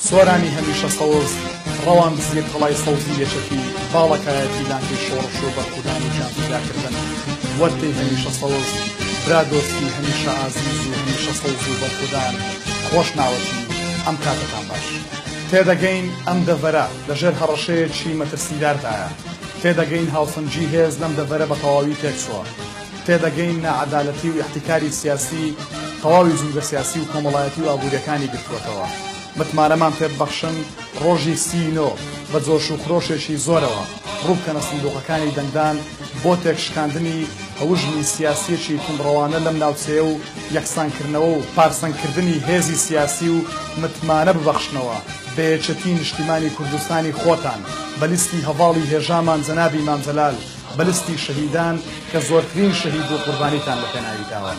سۆرانی هەمیشە سەوز، ڕەواندزی قەڵای سەوزی یەکێتی، باڵەکایەتی لانکەی شۆڕش و بەرخودان و گیانفیداکردن، وەرتەی هەمیشە سەوز، برادۆستی هەمیشە ئازیز و هەمیشە سەوز و بەرخودان، خۆشناوەتی، ئەم کاتەتان باش. تێدەگەین ئەم دەڤەرە لەژێر هەڕەشەیەکی مەترسیداردایە. تێدەگەین هاوسەنگی هێز لەم دەڤەرە بەتەواوی تێکچووە. تێدەگەین ناعەدالەتی و ئیحتیکاری سیاسی تەواوی جومگە سیاسی و کۆمەڵایەتی و ئابووریەکانی گرتووەتەوە. متمانەمان پێببەخشن ڕۆژی سی ی نۆ بە جۆش و خرۆشێکی زۆرەوە ڕووبکەنە سندوقەکانی دەنگدان بۆ تێکشکاندنی هەوژمی سیاسیەکی توندڕەوانە لەم ناوچەیە و یەکسانکردنەوە و پارسەنگکردنی هێزی سیاسی و متمانە ببەخشنەوە بە یەکێتی نیشتیمانی کوردستانی خۆتان بە لیستی هەڤاڵی هێژامان جەنابی مام جەلال بە لیستی شەهیدان کە زۆرترین شەهید و قوربانیتان لە پێناوی داوە.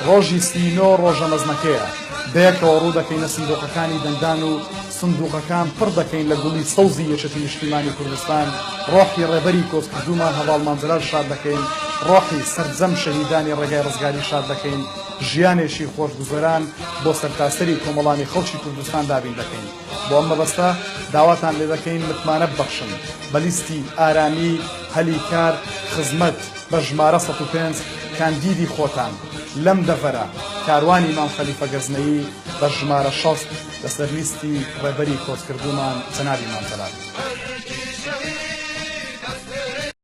ڕۆژی 39 ڕۆژە مەزنەکەیە، بەیەکەوە ڕوو دەکەینە سندوقەکانی دەنگدان و سندوقەکان پڕ دەکەین لە گوڵی سەوزی یەکێتی نیشتیمانی کوردستان، ڕۆحی ڕێبەری کۆچکردوومان هەڤاڵ مام جەلال شاد دەکەین، ڕۆحی سەرجەم شەهیدانی ڕێگای ڕزگاری شاد دەکەین، ژیانێکی خۆشگوزەران بۆ سەرتاسەری کۆمەڵانی خەڵکی کوردستان دابین دەکەین. بۆ ئەم مەبەستە داواتان لێدەکەین متمانە ببەخشن بە لیستی ئارامی، هەلی کار، خزمەت بە ژمارە 105 کاندیدی خۆتان لەم دەڤەرە، کاروانی مام خەلیفە گەزنەیی بە ژمارە 60 لەسەر لیستی ڕێبەری کۆچکردوومان جەنابی مام جەلال.